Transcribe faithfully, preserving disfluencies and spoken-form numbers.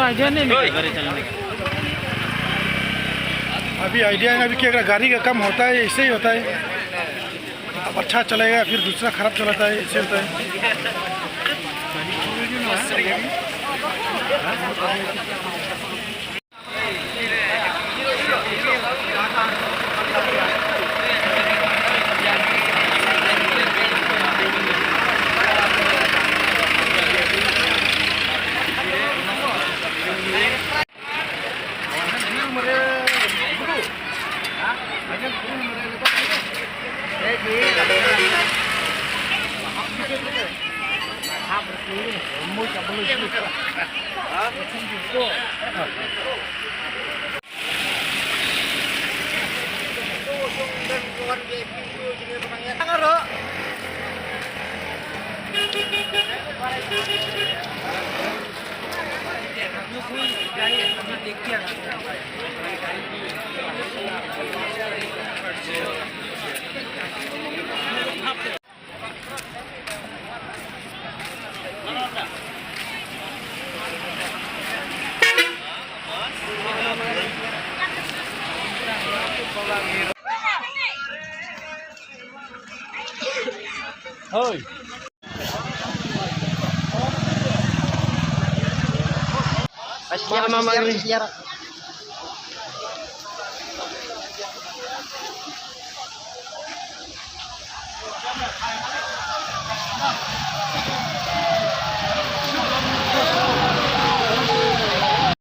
अभी आइडिया है ना, अभी कि अगर गाड़ी का काम होता है, ऐसे ही होता है। अब अच्छा चलेगा, फिर दूसरा खराब चलाता है, ऐसे होता है। Hoi. Asyik mama ni.